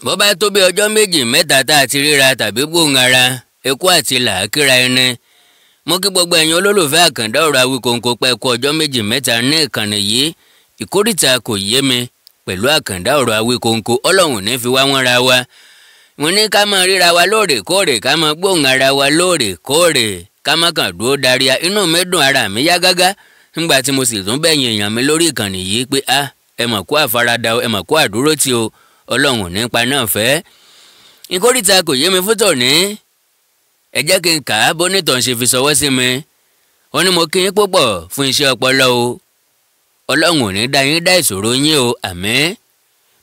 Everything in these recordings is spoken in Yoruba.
Bó bá tó bí ọjọ́ méjì mẹ́ta tá a ti ríra tàbí gbóhùn ara, eku àti làákìra ẹni. Mo kí gbogbo ẹ̀yin olólùfẹ́ Àkàndá Ọ̀rọ̀ Awíkonko pé kú ọjọ́ méjì mẹ́ta ní ìkànnì yìí. Ìkórìtà kò yé mi pẹ̀lú Àkàndá Ọ̀rọ̀ Awíkonko, Ọlọ́run ní fi wá wọ́n ra wa. Mo ní ká máa ríra wa lóòrèkóòrè, ká máa gbóhùn ara wa lóòrèkóòrè, ká má kàn dúró darí. Inú mi dùn, ara mi yá gágá nígbà tí mo sì tún bẹ̀yìn èèyàn mi lórí ìkànnì yìí pé a ẹ mọ̀ kó àfaradà o, ẹ mọ̀ kó àdúró tí o, Ọlọ́run nípa náà fẹ́. Ìkórìtà kò yé mi fún tòní. Ẹ jẹ́ kí n kà á bónítàn ṣe fi ṣọwọ́ sí mi. Ó ní mo kí yín púpọ̀ fún iṣẹ́ ọpọlọ o. Ọlọ́run ò ní dá yín dá ìṣòro yín o, àmín.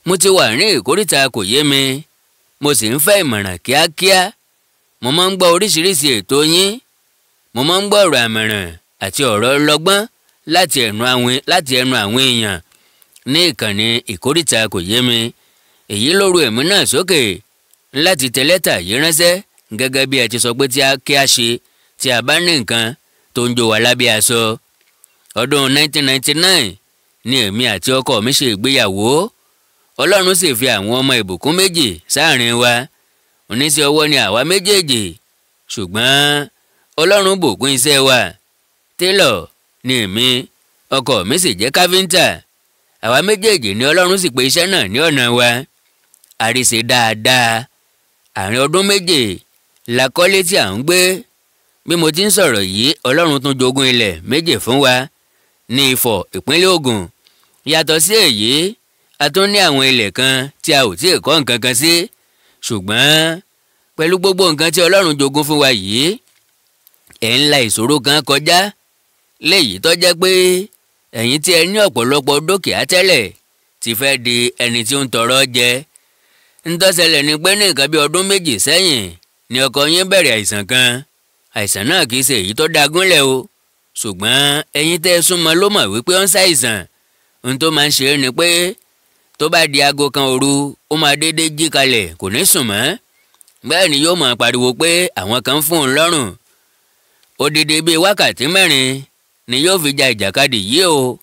Mo ti wà ní ìkórìtà kò yé mi. Mo sì ń fẹ́ ìmọ̀ràn kíákíá. Mo máa ń gbọ́ oríṣiríṣi ètò yín. Mo máa ń gbọ́ ọ̀rọ̀ àmọ̀ràn àti ọ̀rọ̀ ọlọ́gbọ́n láti ẹnu àwọn èèyàn ní ìkànnì ìkórìtà kò yé mi. Èyí ló ru èmi náà sókè láti tẹ lẹ́tà yìí ránṣẹ́ gẹ́gẹ́ bí ẹ ti sọ pé kí a ṣe tí a bá ní nǹkan tó ń jó wa lábẹ́ aṣọ. Ọdún 1999 ni èmi àti ọkọ mi ṣe ìgbéyàwó. Ọlọ́run sì fi àwọn ọmọ ìbùkún méjì sáàrin wa. Oníṣẹ́ ọwọ́ ni àwa méjèèjì, ṣùgbọ́n Ọlọ́run bùkún iṣẹ́ wa. Télọ̀ ni èmi, ọkọ mi sì jẹ́ káfíńtà. Àwa méjèèjì ni Ọlọ́run sì pè iṣẹ́ náà ní ọ̀nà wa. Àríṣe dáadáa. Àárín ọdún méje la kọ́lé tí à ń gbé. Bí mo ti ń sọ̀rọ̀ yìí, Ọlọ́run tún jogún ilẹ̀ méje fún wa ní Ifọ̀, ìpínlẹ̀ Ògùn. Yàtọ̀ sí èyí, a tún ní àwọn ilẹ̀ kan tí a ò tíì kọ́ nǹkan kan sí. Ṣùgbọ́n pẹ̀lú gbogbo nǹkan tí Ọlọ́run jogún fún wa yìí, ẹ̀ ń la ìṣòro kan kọjá léyìí tó jẹ́ pé ẹ̀yin tí ẹ ní ọ̀pọ̀lọpọ̀ dúkìá tẹ́lẹ̀ ti fẹ́ di ẹni tí ó ń tọrọ jẹ. Ntọ́sẹ̀lẹ̀ ni pé ní nǹkan bí ọdún méjì sẹ́yìn ni ọkọ yín bẹ̀rẹ̀ àìsàn kan. Àìsàn náà kì í ṣe èyí tó dagúnlẹ̀ o, ṣùgbọ́n ẹ̀yin tẹ́ ẹ súnmọ́ ló mọ̀ wípé ó ń ṣàìsàn. Ohun tó máa ń ṣe é ni pé tó bá di aago kan òru, ó máa dédé jí kalẹ̀, kò ní sùn mọ́. Bẹ́ẹ̀ ni yóò máa pariwo pé àwọn kan ń fún òun lọ́rùn. Odidi bíi wákàtí mẹ́rin ni yóò fi ja ìjàkadì yìí o.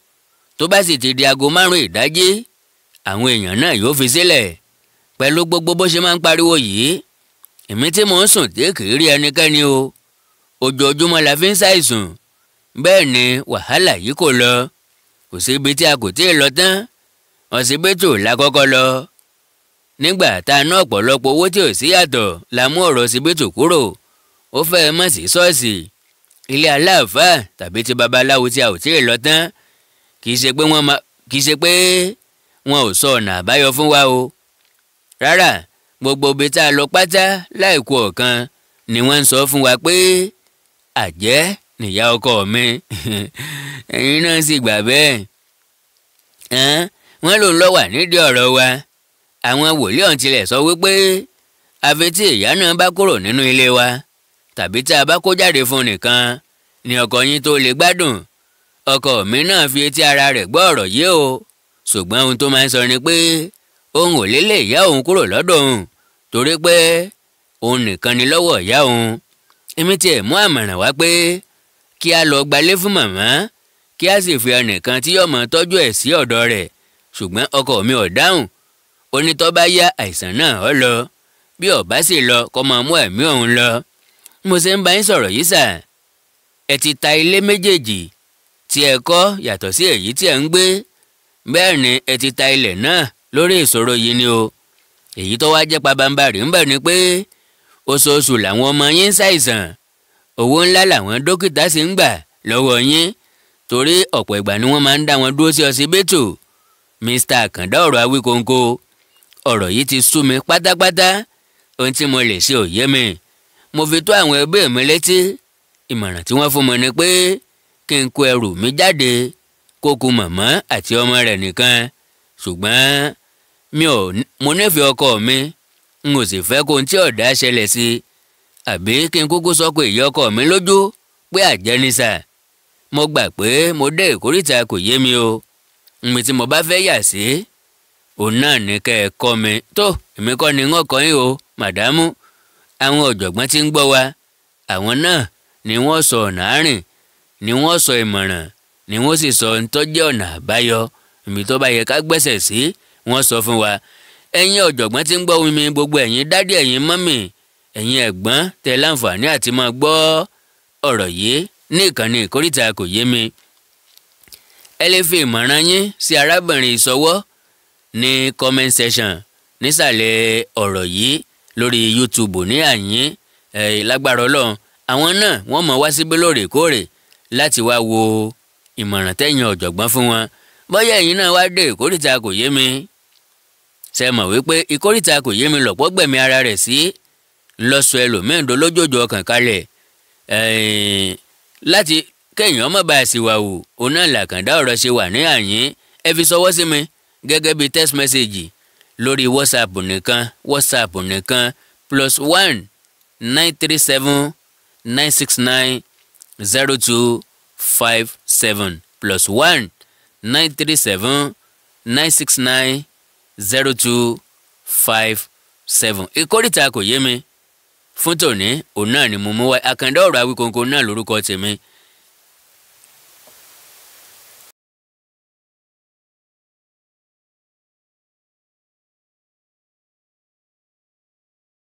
Tó bá sì ti di aago 5 ìdájí, àwọn èèyàn náà yóò fi sílẹ̀. Pẹ̀lú gbogbo bó ṣe máa ń pariwo yìí, èmi tí mò ń sùn tí kì í rí ẹnikẹ́ni o. Ojoojúmọ́ la fi ń ṣàìsùn. Bẹ́ẹ̀ ni wàhálà yìí kò lọ. Kò sí ibi tí a kò tíì lọ tán. Ọsibítù la kọ́kọ́ lọ. Nígbà tá a ná ọ̀pọ̀lọpọ̀ owó tí ò sí yàtọ̀ la mú ọ̀rọ̀ ọsibítù kúrò. Ó fẹ́ẹ́ mọ̀ sí ṣọ́ọ̀ṣì, ilé aláàfáà tàbí ti babaláwo tí a ò tíì lọ tán. Kì í ṣe pé wọn ò sọ ọ̀nà àbáyọ fún wa o. Rárá, gbogbo ibi tá a lọ pátá láìkú ọ̀kan ni wọ́n ń sọ fún wa pé àjẹ́ nìyá ọkọ mi. Ẹ̀yin náà sì gbà bẹ́ẹ̀. Wọ́n lòun lọ wà nídìí ọ̀rọ̀ wa. Àwọn wòlíì ọ̀hún tilẹ̀ sọ wípé àfi tí ìyá náà bá kúrò nínú ilé wa tàbí tí a bá kó jáde fún nìkan ni ọkọ yín tó lè gbádùn. Ọkọ mi náà fi etí ara rẹ̀ gbọ́ ọ̀rọ̀ yìí o, ṣùgbọ́n ohun tó máa ń sọ ni pé òun ò lè lé ìyá òun kúrò lọ́dọ̀ òun torí pé òun nìkan ni lọ́wọ́ ìyá òun. Èmi tiẹ̀ mú àmọ̀ràn wá pé kí a lọ gbalé fún màmá, kí a sì fi ẹnìkan tí yóò máa tọ́jú ẹ̀ sí ọ̀dọ̀ rẹ̀. Ṣùgbọ́n ọkọ mi ò dáhùn. Ó ní tó bá yá àìsàn náà ó lọ, bí ó bá sì lọ kó máa mú ẹ̀mí òun lọ. Mo ṣe ń bá yín sọ̀rọ̀ yìí sà, ẹ ti ta ilé méjèèjì tí ẹ kọ́ yàtọ̀ sí èyí tí ẹ ń gbé. Bẹ́ẹ̀ ni ẹ ti ta ilẹ̀ náà lórí ìṣòro yìí ni o. Èyí tó wá jẹ́ pabambarì ń bẹ̀ ni pé oṣooṣù làwọn ọmọ yín ń ṣàìsàn. Owó ńlá làwọn dókítà sì ń gbà lọ́wọ́ yín torí ọ̀pọ̀ ìgbà ni wọ́n máa ń dá wọn dúró sí ọsibítù. Mr. Àkàndá Ọ̀rọ̀ Awíkonko, ọ̀rọ̀ yìí ti sú mi pátápátá. Ohun tí mo lè ṣe ò yé mi. Mo fi tó àwọn ẹbí mi létí. Ìmọ̀ràn tí wọ́n fún mi ni pé kí n kó ẹrù mi jáde kó kù màmá àti ọmọ rẹ̀ nìkan. Ṣùgbọ́n mo nífẹ̀ẹ́ ọkọ mi, n ò sì fẹ́ kó ohun tí ọ̀dà ṣẹlẹ̀ sí i, àbí kí n kúkú sọ pé ìyá ọkọ mi lójú pé àjẹnisà. Mo gbà pé mo dé ìkórìtà kò yé mi o. Nmi tí mo bá fẹ́ yà sí, òun náà ní kẹ́ ẹ kọ́ mi. Tó èmi kọ́ ni wọ́n kọ́ yín o, màdámù. Àwọn ọ̀jọ̀gbọ́n tí ń gbọ́ wa, àwọn náà ni wọ́n sọ ọ̀nà àárín, ni wọ́n sọ ìmọ̀ràn, ni wọ́n sì sọ ntọ́jẹ́ ọ̀nà àbáyọ. Ibi tó bá yẹ ká gbẹ́sẹ̀ sí, wọ́n sọ fún wa. Ẹ̀yin ọ̀jọ̀gbọ́n tí ń gbọ́ mi, gbogbo ẹ̀yin daddy, ẹ̀yin mummy, ẹ̀yin ẹ̀gbọ́n tẹ láǹfààní àti máa gbọ́ ọ̀rọ̀ yìí ní ìkànnì Ìkóríta Kò Yé Mi, ẹ lè fi ìmọ̀ràn yín sí arábìnrin ìsọwọ́ ní comment section nísàlẹ̀ ọ̀rọ̀ yìí lórí YouTube ní àyín. Ẹ̀ lágbára Ọlọ́run, àwọn náà wọ́n mọ̀ wá síbí lóòrèkóòrè láti wá wo ìmọ̀ràn tẹ̀yin ọ̀jọ̀gbọ́n fún wọn. Bóyá ẹ̀yin náà wá dé Ìkóríta Kò Yé Mi, ṣe mọ̀ wípé Ìkóríta Kò Yé Mi lọ̀pọ̀ gbẹ̀mí ara rẹ̀ sí lọ́sọ ẹlòmíín dolójòjò ọkàn kalẹ̀ láti kéèyàn má bàa sì wà wò. Òun náà làkàndá ọ̀rọ̀ ṣe wà ní àyín. Ẹ fi ṣọwọ́ sí mi gẹ́gẹ́ bí text message lórí WhatsApp nìkan, WhatsApp nìkan, +1 937 969 0257, +1 937 969 0257. Ìkóríta Kò Yé Mi fún tòní, òun náà ni mo mú wá. Àkàndá Ọ̀rọ̀ Awíkonko náà lórúkọ tèmi.